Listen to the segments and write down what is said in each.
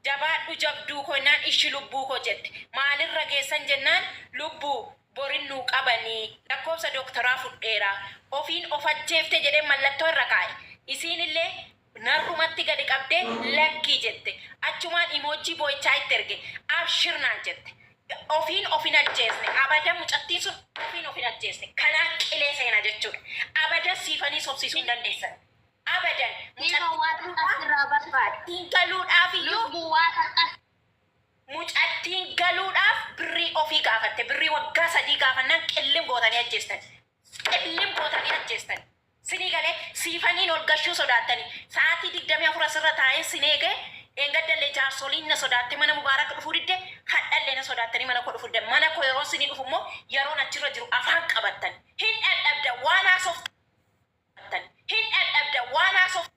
Jabaadhu jabduu koo jennaan ishi lubbuu koo jette. Maalirra geessan jennaan lubbuu borin nuu qabanii lakkoofsa doktoraa fudheera. Ofiin of ajjeefte jedhee mallattoo irra kaa'e. Isiinillee narrumatti gadi qabdee lakkii jette. Achumaan imoojjii boo'ichaa itti erge. Abshir naan jette. Ofiin of hin ajjeesne. Abadan mucattiin sun ofiin of hin ajjeesne. Kanaan qilee seena jechuudha. Abadan siifanii sobsiisuu hin dandeessan. Abadan Siifan waa takka sirraa barbaada. mucattiin galuudhaaf iyyuu Lubbuu waa takka mucattiin galuudhaaf birrii ofii gaafatte. Birrii waggaa 3 gaafannaan qillim gootanii ajjeestan. Qillim gootanii ajjeestan. Sinii galee siifaniin ol gashuu sodaattani. Sa'aatii 24 asirra taa'een sin eege dheengaddallee jaarsoliin na sodaatte mana Mubaarak dhufuu didde hadhallee na sodaattanii mana koo dhufuu diddan. Mana koo yeroon sinii dhufu immoo yeroon achirra jiru afaan qabattan. Hin dhadhabdan waan haasoftan. Hin dhadhabdan waan haasoftan.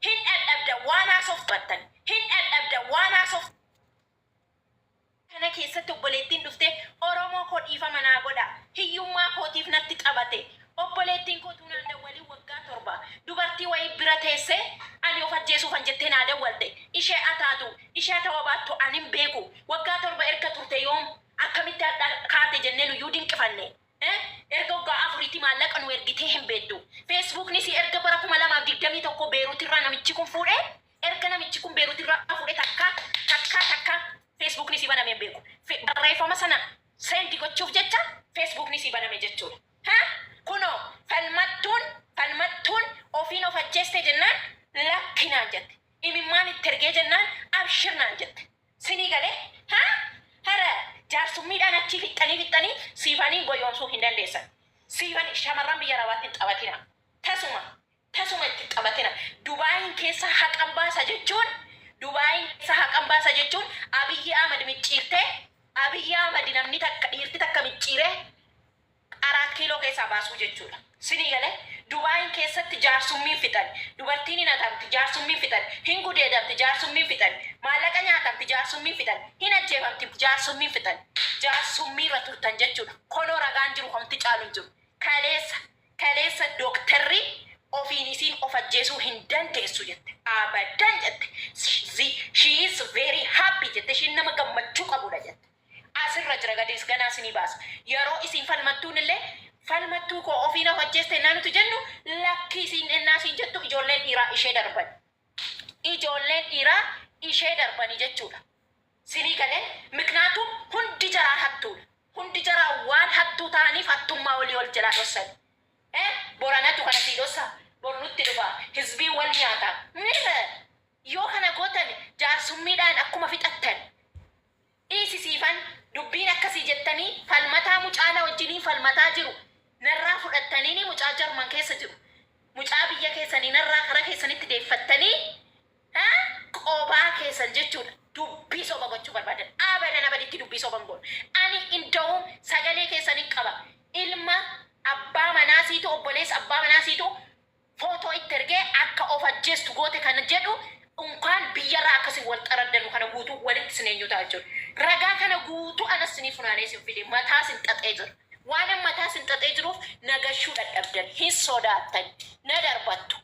Hin dhadhabdan waan haasoftan. Hin dhadhabdan waan haasoftan. Kana keessatti obboleettiin dhuftee Oromoo koo dhiifama naa godhaa. Hiyyummaa kootiif natti taphate. Obboleettiin koo utuu naan dawwaliin waggaa 7 dubartii wayii bira teessee ani of ajjeesuufan jettee naa dawwalte. Ishee ataatu, ishee ata'uu abaattu an hin beeku. Waggaa 7 erga turte yoom akkamitti har'a kaate jennee nuyyuu dinqifanne. Erga waggaa afuriitii maallaqa nu ergitee hin beektu. Feesbuuknis erga bara 2021 Beeruutirraa namichi kun fuudhee Erga namichi kun Beerut irraa fuudhee takkaa takkaa takkaa Facebookni isii banamee hin beeku. Barreeffama sana send gochuuf jecha Facebookni isii baname jechuudha. Ha? Kunoo falmattuun falmattuun ofiin of ajjeeste jennaan lakki naan jette. Imimmaan itti ergee jennaan abshir naan jette. Sinii galee? Ha? Hara jaarsummiidhaan achii fixxanii fixxanii siifaniin goyoomsuu hin dandeessan. Siifan shamarran biyya arabaatti hin taphatinaa. Tasuma Tasuma itti hin taphatina. Dubaayiin keessa haqan baasa jechuun Dubaayiin keessa haqan baasa jechuun Abiyyi Ahmad micciirtee Abiyyi Ahmad namni takka dhiirti takka micciiree Araat kiiloo keessaa baasuu jechuudha. Sinii galee? Dubaayiin keessatti jaarsummiin fixan. Dubartiin hin hatamti jaarsummiin fixan. Hin gudeedamti jaarsummiin fixan. Maallaqa nyaatamti jaarsummiin fixan. Hin ajjeefamti jaarsummiin fixan. Jaarsummiirra turtan jechuudha. Konoo ragaan jiru homti caalu hin jiru. Kaleessa Kaleessa doktarri ofiin isiin of ajjeesuu hin dandeessu jette. Abadan jette. She is very happy jette. Ishiin nama gammachuu qabudha jette. Asirra jira gadiis ganaa isinii baasa. Yeroo isin falmattuun illee falmattuu koo ofiin of ajjeeste ennaa nuti jennu lakkii isiin ennaa isiin jettu ijoolleen dhiiraa ishee darban. Ijoolleen dhiiraa ishee darbanii jechuudha. Sinii galee? Miknaatum hundi jaraa hattuudha. Hundi jaraa waan hattuu ta'aniif hattummaa olii ol jalaa dhossani. Eh? Boranatu kana sii dhossa, bor nutti dhufa, hizbiin wal nyaata. Never! Yoo kana gootan jaarsummiidhaan akkuma fixattan. Dhiisi siifan, dubbiin akkasii jettanii falmataa mucaa na wajjiniin falmataa jiru narraa fudhattaniini mucaa Jarman keessa jiru. Mucaa biyya keessanii narraa kara keessanitti deeffattanii Qobaa keessan jechuudha. Dubbii soba gochuu barbaadan. Abadan abaditti dubbii soba hin goonu. Ani inda'uum sagalee keessanin qaba. Ilma abbaa manaa siitu obboleessa abbaa manaa siitu footoo itti ergee akka of ajjeestu goote kana jedhu unkaan biyyarraa akka isin wal xaraddanu kana guutuu walitti isin eenyu ta'a jechuudha. Ragaa kana guutuu anas isinii funaanee isin fide mataa isin xaxee jira. Waanan mataa isin xaxee jiruuf na gashuu dhadhabdan. Hin sodaattan. Na darbattu.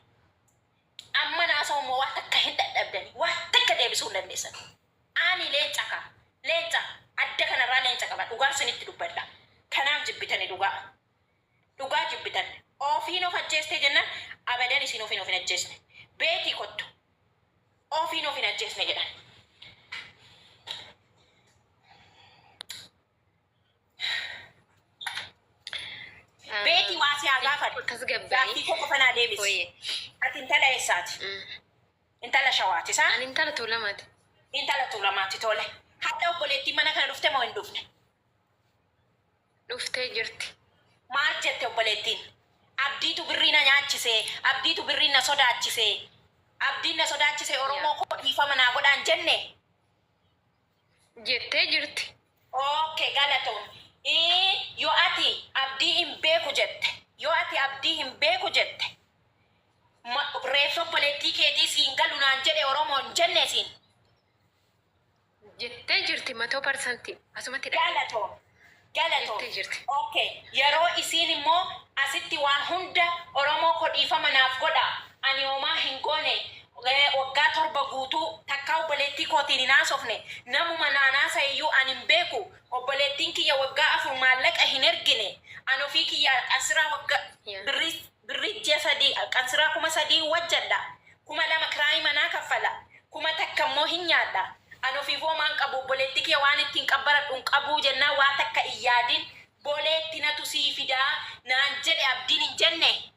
Amman haasa'u immoo waa takka hin dadhabdani. Waa takka deebisuu hin dandeessan. Ani leenca kaa. Leenca. Adda kanarraa leenca qaba. Dhugaa isinitti dubbadha. Kanaaf jibbitani dhugaa. Dhugaa jibbitan. Ofiin of ajjeestee jennaan abadan isin ofiin of hin ajjeesne. Beetii kottu. Ofiin of hin ajjeesne jedhan. Beetii waa si haa gaafadhu. Tasgabbaa'ii. Gaaffii koo qofa naa deebisi. Ooyee. Ati intala eessaati? Intala shawaati saa? Ani intala Tuulamaati. Intala Tuulamaati tole. Hadha obboleettiin mana kana dhufte moo hin dhufne? Dhuftee jirti. Maal jette obboleettiin? Abdiitu birrii na nyaachise, abdiitu birriin na sodaachise, abdiin na sodaachise Oromoo koo dhiifama naa godhaan jenne? Jettee jirti. Ok galatoomi. Ii Yoo ati Abdii hin beeku jette Yoo ati Abdii hin beeku jette ma reeffi obboleettii keetii siin galu naan jedhe Oromoon hin jenne siin? Jettee jirti matoo parsantii asumatti dhagahi. Galatoomi. Galatoomi. Jettee jirti. Ok yeroo isiin immoo asitti waan hunda Oromoo koo dhiifama naaf godhaa ani homaa hin goone. Waggaa 7 guutuu takkaa obboleettii kootiin hin haasofne. Namuma naanaasa iyyuu an hin beeku. Obboleettiin kiyya waggaa 4 maallaqa hin ergine. An ofii kiyya qansiraa wagga birrii birrii ji'a 3 qansiraa 3000 wajjadha. 2000 kiraayii manaa kaffala. 1000 immoo hin nyaadha. An ofiifuu homaa hin qabu. Obboleettii kiyya waan ittiin qabbaradhu hin qabuu jennaan waa takka hin yaadin boleetti natu sii fidaa naan jedhe Abdiin hin jenne?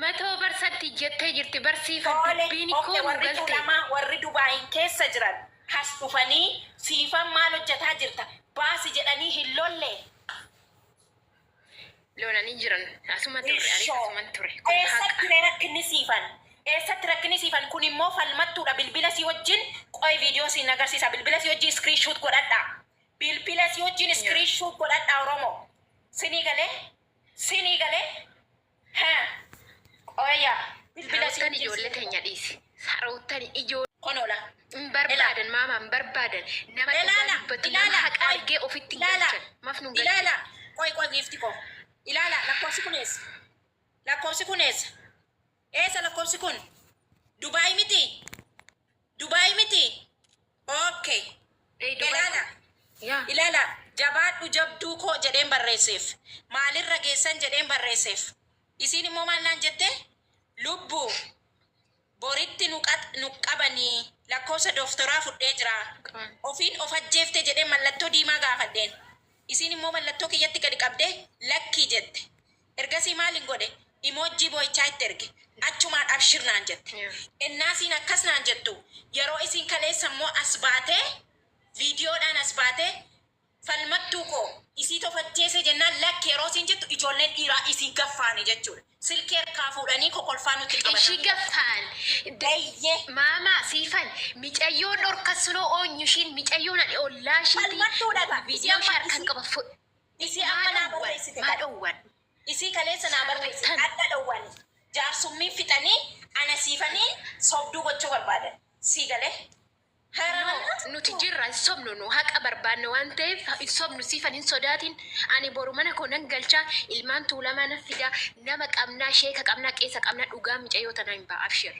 Matoo barsanti jettee jirti barsiifan Toole dubbiin ok koo nuu warri galte. Tuulamaa warri Dubaayin keessa jiran has dhufanii siifan maal hojjataa jirta baasi jedhanii hin lollee? Lolanii jiran asuma turre anis Ishoo asuman ture kun eessatti haqa. ree rakkinni siifan? Eessatti rakkinni siifan? Kun immoo falmattuudha bilbila sii wajjin qoy video siin agarsiisa bilbila sii wajjin screen shoot godhadhaa bilbila sii wajjin screen shoot godhadhaa oromo sinii galee sinii galee ha qoya bilbila sii Saroottan wajjin ijoollee screen teenya dhiisi. Saroottan ijoollee konola hin ela barbaadan maama hin barbaadan nama dhugaa Ilaala, dubbatu nama ilaala, haqa qoy, argee ofitti hin ilaala, galchan maaf nun galchine. ilaala, qoy, qoy, giifti koo. Ilaala, lakkoofsi kun eessa? Lakkoofsi kun eessa? Eessa lakkoofsi kun? Dubaay miti? Dubaay miti? Okay. Ee Dubai Ilaala, kun yaa. ilaala, jabaadhu jabduu koo jedheen barreesseef. Maalirra geessan jedheen barreesseef. Isiin immoo maal naan jette? Lubbu, Boritti nu nu qabanii lakkoofsa doftoraa fudhee jira. Ofiin of ajjeefte jedhee mallattoo diimaa gaafadheen. Isiin immoo mallattoo kiyyatti gadi qabdee lakkii jette. Ergasii maalin godhe? Imoojjii boo'ichaa itti erge. Achumaan abshir naan jette. Ennaa isiin akkas naan jettu yeroo isiin kaleessa immoo as baatee viidiyoodhaan as baatee Falmattuu koo isiitu of ajjeesee jennaan lakki yeroo isiin jettu ijoolleen dhiiraa isii gaffaani jechuudha. Silkii harkaa fuudhanii kokolfaa nutti Ishii qabatanii. gaffaan Eeyyee. Maamaa siifan micayyoon dhorkassunoo oonyu ishiin micayyoon ani ollaa ishiiti Falmattuudha kaa isii viidiyoo ishee amma harkaan isii qaba isii maa amma naa dhowwan barreessite maa kana. dhowwan Isii kaleessa naa barreessite Sarottan. adda dhowwani. Jaarsummiin fixanii ana siifanii sobduu gochuu barbaadan. Sii galee? No nuti jirra hin sobnu nu haqa barbaanna waan ta'eef hin sobnu siifan hin sodaatin ani boru mana koo nan galcha ilmaan tuulamaa nan fida nama qabnaa sheeka qabnaa qeesa qabnaa dhugaan micayyoo tanaa hin ba'a abshir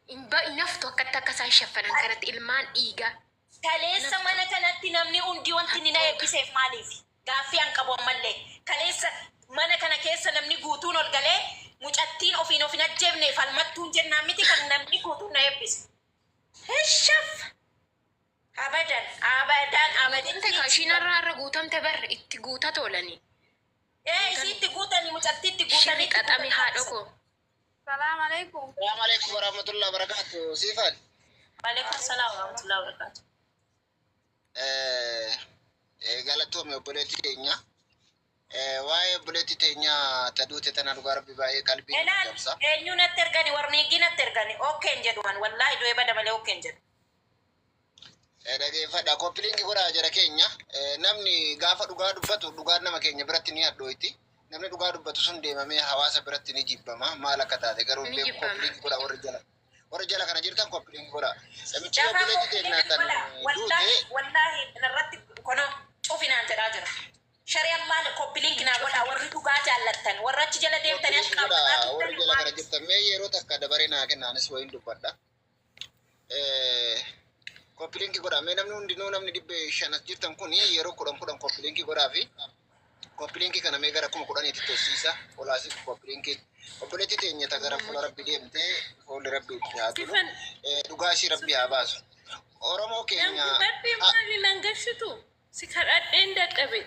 hin ba hin haftu akkatti akka isaan shaffanan kanatti ilmaan dhiigaa hin Kaleessa haftu. mana kanatti namni hundi wanti inni na Hattoota. eebbiseef maaliifi? Gaaffii an qabu ammallee. Kaleessa mana kana keessa namni guutuun ol galee mucattiin ofiin of hin ajjeefne falmattuun jennaan miti kan namni guutuun na eebbise. Heshaf! Abadan, abadan, abadan. Guutamte kaa ishiin har'a har'a guutamte bar itti guuta toolani. Ee, isiitti guutani, mucattiitti guutanii Shirri itti xaxame guutan haadho taasisan. koo. Salaam alaikum. Salaam alaikum warahmatullahi wabarakatuh. Siifan. Waalaikum salaam warahmatullahi wabarakatuh. Galatoomi obboleettii teenya. Waa'ee obboleettii teenya ta duute tana dhugaa rabbi baay'ee qalbii nama Ilaal, cabsa. eenyu natti ergani, warniigii natti ergani. Okay hin jedhu an, wallaahi du'ee bada malee okay hin jedhu. Dhageeffadha. Koppiliinki godhaa jara keenya. Namni gaafa dhugaa dubbatu dhugaan nama keenya biratti ni hadhooyti. Namni dhugaa dubbatu sun deemamee hawaasa biratti ni jibbama. Maal akka taate garuu hin Ni beeku. jibbama. Koppiliinki godhaa warri jala. Warri jala kana jirtan koppiliinki godhaa. Namichi Dafaa obboleettii koppiliinki teenya tan godhaa. Wallaahi, duute wallaahi narratti kono cufi naan jedhaa jira. Shari'aan maal koppiliinki naa godhaa warri dhugaa jaallattan warra achi jala deemtanii koppiliinki ashqaabaxaa godhaa warri turtan jala waan kana jirtan mee yeroo takka dabaree naa kenna anis wayiin dubbadha. Copy link godhaa mee namni hundinuu namni 500 as jirtan kun yeroo 10 10 copy link godhaa fi copy link kana mee gara 10,000tti tossiisa olaasi copy link obboleetti teenya ta gara fuula rabbi deemte fuulli rabbi itti haa tolu Sifan dhugaa ishii rabbi haa baasu Oromoo nan keenya gubadhe maali nan gashitu si kadhadheen dadhabe.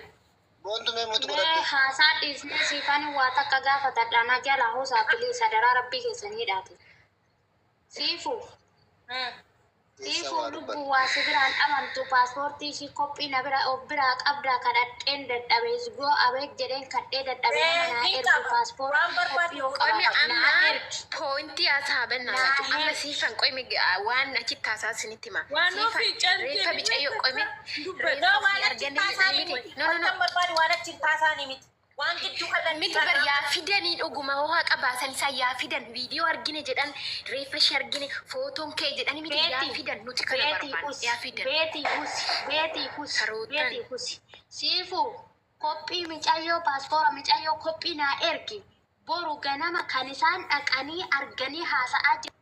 Boontu mee mutu Mee godhadhu. haasaa dhiisnee siifan waa takka gaafatadha na jalaa husaa please hadaraa rabbii keessan hidhaati. Siifu. Keessa Siifuu waa lubbuu dubbadhu. waa si biraan dhabamtu paaspoortii ishii kophii na bira of biraa qabdaa kadhadheen dadhabe isgoo abeet jedheen kadhee dadhabe nama Ee, naa ni ergu qaba. paaspoortii Waan kophii barbaaddu yoo Qoymi qabaate naa amma ergi poointii haasaa bannaa naa laatu amma ergi. siifan qoymi waan achitti haasaa isinitti hima Waan siifan ofii cal reeffa jedhi mee micayyoo qoymi takka dubbadhu. reeffa No, ofii waan achi arganne taasaanii jedhanii miti. miti no no no Wantan barbaadu waan achi hin taasaanii miti. Waan gidduu kallattii Miti bar irraa yaa fidanii dhuguma hoo haqa baasan isaa yaa fidan viidiyoo argine jedhan reeffa ishee argine footoon kee jedhani miti yaa Beeti fidan nuti kana beeti barbaanna usi yaa fidan beeti usi beeti usi sarootan. beeti usi siifu kophii micayyoo paaspoora micayyoo kophii naa ergi. Boru ganama kan isaan dhaqanii arganii haasa'aa jiran.